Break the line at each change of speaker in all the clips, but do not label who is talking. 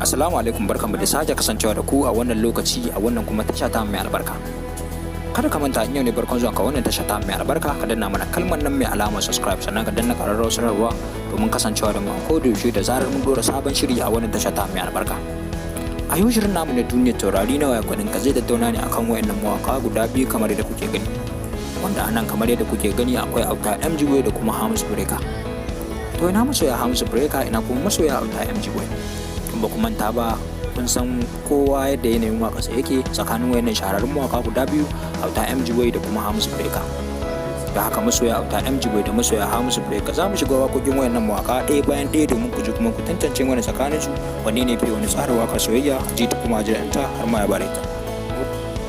Assalamu alaikum, barkanmu da sake kasancewa da ku a wannan lokaci, a wannan kuma tasha ta mai albarka. Kada ka manta, in yau ne barkon zuwa ka wannan tasha ta mai albarka, ka danna mana kalmar nan mai alamar subscribe, sannan ka danna ƙararrawar sanarwa domin kasancewa da mu a koda yaushe da zarar mun dora sabon shiri a wannan tasha ta mai albarka. A yau shirin namu na Duniyar Taurari na Waya Gwanin Ka zai tattauna ne akan wayannan mawaka guda biyu kamar yadda kuke gani. Wanda anan kamar yadda kuke gani akwai Auta MG Boy da kuma Hamisu Breaker. To, ina masoya Hamisu Breaker, ina kuma masoya Auta MG Boy? In ba ku manta ba, kun san kowa yadda yanayin waƙarsa yake tsakanin wayannan shahararrun mawaka guda biyu, Auta MG Boy da kuma Hamisu Breaker. Da haka, masoya Auta MG Boy da masoya Hamisu Breaker, za mu shiga waƙoƙin wayannan mawaka ɗaya bayan ɗaya domin ku ji kuma ku tantance mana tsakanin su wanne ne fi wani tsara waƙar soyayya, ji ta kuma jiranta har ma ya bare ta.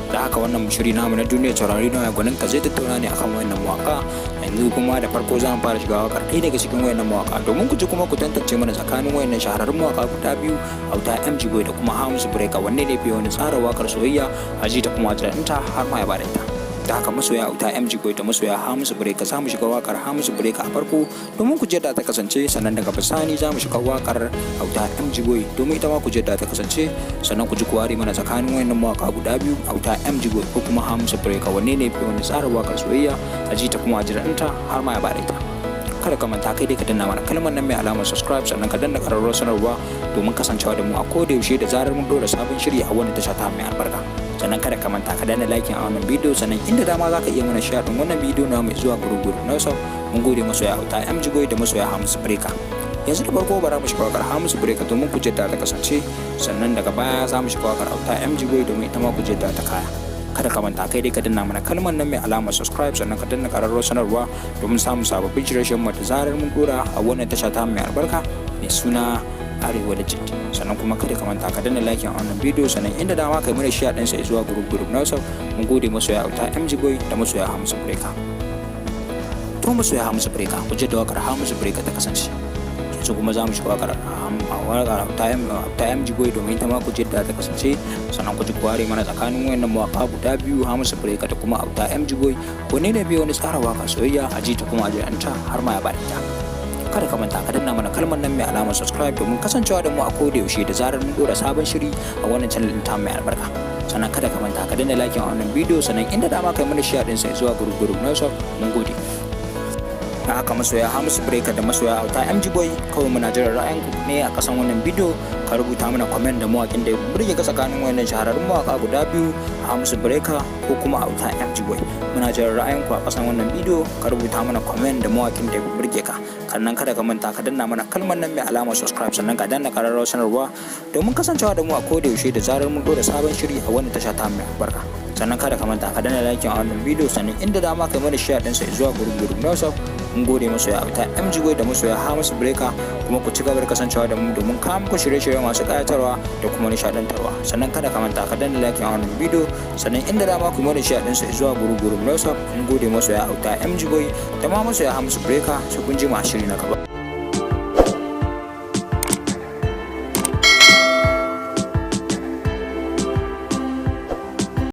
Da haka, wannan shiri namu na Duniyar Taurari na Gwanin Ka zai tattauna ne akan wayannan mawaka. Yanzu kuma da farko za mu fara shiga wakar ɗaya daga cikin wayannan mawaka domin ku ji kuma ku tantance mana tsakanin wayannan shahararrun mawaka guda biyu, Auta MG Boy da kuma Hamisu Breaker, wanne ne fi wani tsara wakar soyayya, a ji ta kuma jiranta har ma ya bare ta. Da haka, masoya Auta MG Boy da masoya Hamisu Breaker, za mu shiga wakar Hamisu Breaker a farko domin ku da ta kasance, sannan daga bisani za mu shiga wakar Auta MG Boy domin ita ma ku da ta kasance, sannan ku ji ku ware mana tsakanin wayannan mawaka guda biyu, Auta MG Boy ko kuma Hamisu Breaker, wanne ne fi wani tsara wakar soyayya, a ji ta kuma a jiranta har ma ya bare ta. Kada ka manta, kai dai ka danna mana kalmar nan mai alamar subscribe, sannan ka danna ƙararrawar sanarwa domin kasancewa da mu a koda yaushe da zarar mun dora sabon shiri a wannan tasha ta mai albarka. Sannan kada ka manta ka danna like a wannan bidiyo, sannan inda dama za ka iya mana share din wannan bidiyo na mai zuwa group group na WhatsApp. Mun gode, masoya Auta MG Boy da masoya Hamisu Breaker. Yanzu da farko bara mu shiga wakar Hamisu Breaker domin ku da ta kasance, sannan daga baya za mu shiga wakar Auta MG Boy domin ita ma ku da ta kaya. Kada ka manta, kai dai ka danna mana kalmar nan mai alamar subscribe, sannan ka danna ƙararrawar sanarwa domin samun sababbin shirye-shiryen mu da zarar mun dora a wannan tasha ta mai albarka mai suna Arewa Legit. Sannan kuma kada ka manta ka danna like a wannan bidiyo, sannan inda dama kai mana share ɗinsa zuwa group group na WhatsApp. Mun gode, masoya Auta MG Boy da masoya Hamisu Breaker. To, masoya Hamisu Breaker, ku ji da wakar Hamisu Breaker ta kasance. Yanzu kuma za mu shiga wakar ta MG Boy domin ta ma ku da ta kasance, sannan ku ji ku ware mana tsakanin wayannan mawaka guda biyu, Hamisu Breaker da kuma Auta MG Boy, wanne ne biyu wani tsara waka soyayya, a ji ta kuma a jiranta har ma ya bada ta. Kada ka manta ka danna mana kalmar nan mai alamar subscribe domin kasancewa da mu a koda yaushe da zarar mun dora sabon shiri a wannan channel din ta mai albarka. Sannan kada ka manta ka danna like a wannan bidiyo, sannan inda dama kai mana share din sai zuwa group group na WhatsApp. Mun gode. Da haka, masoya Hamisu Breaker da masoya Auta MG Boy, kawai muna jiran ra'ayinku ne a kasan wannan bidiyo. Ka rubuta mana comment da mawakin da ya burge ka tsakanin wannan shahararrun mawaka guda biyu, Hamisu Breaker ko kuma Auta MG Boy. Muna jiran ra'ayinku a kasan wannan bidiyo. Ka rubuta mana comment da mawakin da ya burge ka. Sannan kada ka manta ka danna mana kalmar nan mai alamar subscribe, sannan ka danna ƙararrawar sanarwa domin kasancewa da mu a koda yaushe da zarar mun dora sabon shiri a wannan tasha ta mai albarka. Sannan kada ka manta ka danna like a wannan bidiyo, sannan inda dama kai mana share ɗinsa zuwa group group na WhatsApp. Mun gode, masoya Auta MG Boy da masoya Hamisu Breaker, kuma ku ci gaba da kasancewa da mu domin kawo muku shirye-shirye masu ƙayatarwa da kuma nishaɗantarwa. Sannan kada ka manta ka danna like a wannan bidiyo, sannan inda dama ku mana share ɗinsa zuwa group group na WhatsApp. Mun gode, masoya Auta MG Boy da ma masoya Hamisu Breaker. Sai kun ji mu a shiri na gaba.